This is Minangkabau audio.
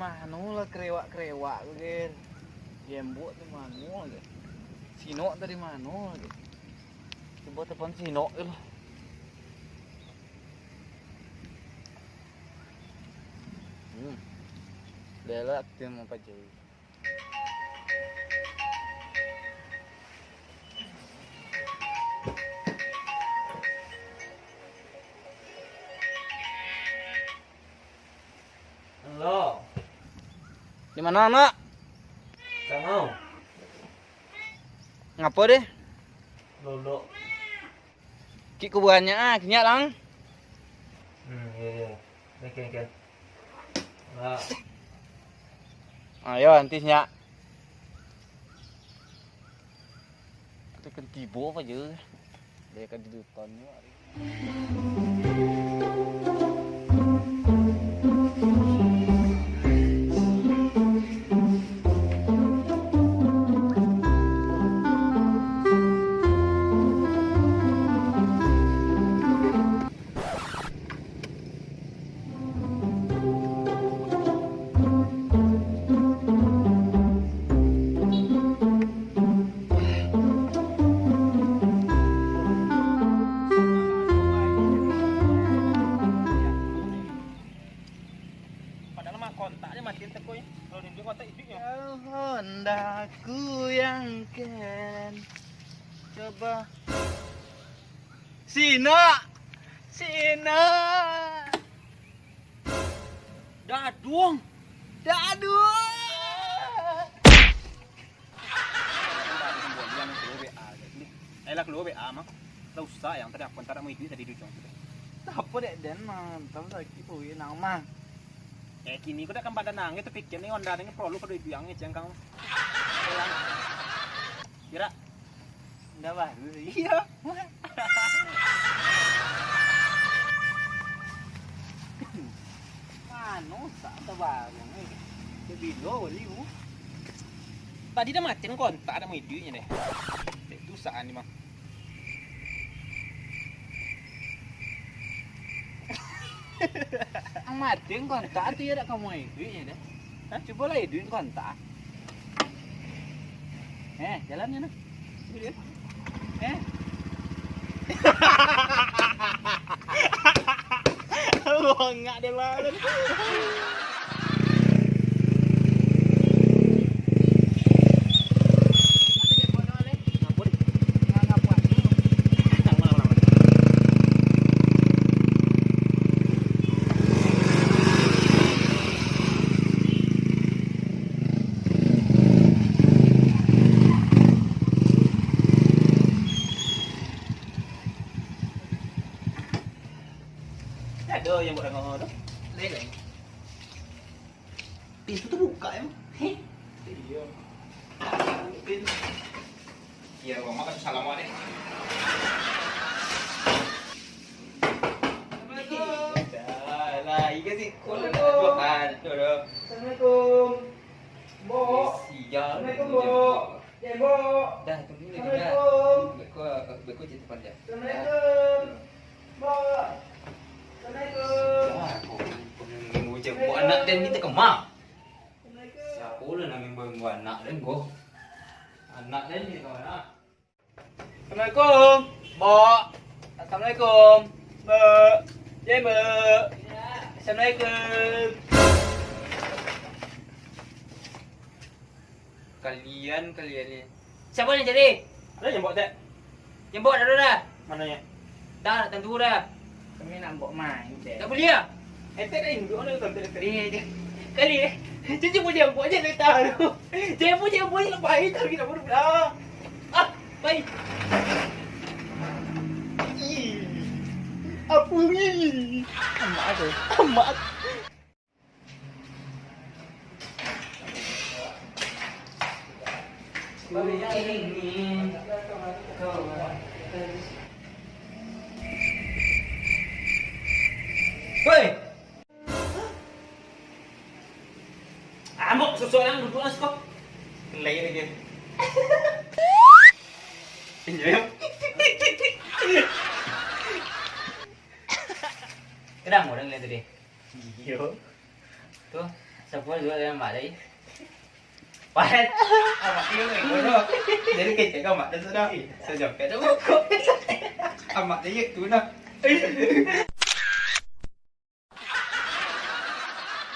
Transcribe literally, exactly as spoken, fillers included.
Mano lah kerewak-kerewak ko, Ger? Gembok tu mano, Ger? Sinok tadi mano, Ger? Cubo telepon Sinok tu lah. Hmm. Dia lah aktif mau pajai. Halo. Di mano, Nak? Tangau. Ngapo deh? Lolok. Kik kuburannya ah, kinyak lang. Hmm, iya, iya. Oke, oke. Nah. Ayo, antis nyak. Tekan tibo aja. Dia kan di depan ni. Padahal mah kontak aja matiin tekoi. Kalau nunjuk kontak iduiknyo. Honda ku yang keren. Coba. Sina. Sina. Daduang. Daduang. Ayolah, kalua W A mah. Lah usah, yang tadi aku antar mau iduik tadi di ujung tu. Apo dek den mah, tahu sakik perut nang mah. Eh, kini ko dak kan badan nangih, tapi kini onda nangih perlu kado iduik yang ngeceng kang. Kira. Ndak baru. Iya. Mano sak tabarung, eh. Bilo bali mu. Tadi dah matiin kontak, dah mau iduiknya deh. Cek tu saan ni mah. Ang matiin kontak tu ya dak kamu iduiknya deh. Hah? Cubolah iduik kontak. Eh, jalannya nah. Eh. Bongak dia malu. Ado yang buat rangau tu. Lain-lain. Pintu tu buka emang. Heh. Iya. Pintu. Iya, Bang, makan salam deh. Assalamualaikum. Dah lah, iya sih. Assalamualaikum. Ah, betul dah. Assalamualaikum. Mbok. Sial. Assalamualaikum, Mbok. Ya, Mbok. Dah, tunggu dulu, dah. Assalamualaikum. Beko, beko cerita panjang. Assalamualaikum. Mbok. Assalamualaikum. Sial, kok, kok, kok, kok, anak den ni takemah. Assalamualaikum. Siapa lah nak main buat anak den, kok? Anak den ni takemah. Assalamualaikum, Mbok. Assalamualaikum, Mbok. Ya, Mbok. Assalamualaikum. Kalian, kalian ni. Siapa yang cari? Ada yang bawa tak? Yang bawa dah, dah, dah. Mana ya? Dah, nak tentu dah. Kami nak bawa main, Cek. Tak boleh ya? Eh, tak ada induk, mana tu, tak ada. Iya, iya. Kali, eh. Cuci puji yang bawa je, tak tahu. Jangan puji yang bawa je, lepas hari, tapi nak baru dah. Ah, baik. Ih. Apa ni? Amat tu. Amat. Woi! Amok, sosok yang duduk lah, siko. Lain lagi. Kenapa orang lain tadi? Iyo. Tu. Sapo juo dengan mak tadi? Pahet. Amak dia kan bodoh. Jadi kecek kau mak dia sudah. Sejam ke ada buku. Amak dia tu dah.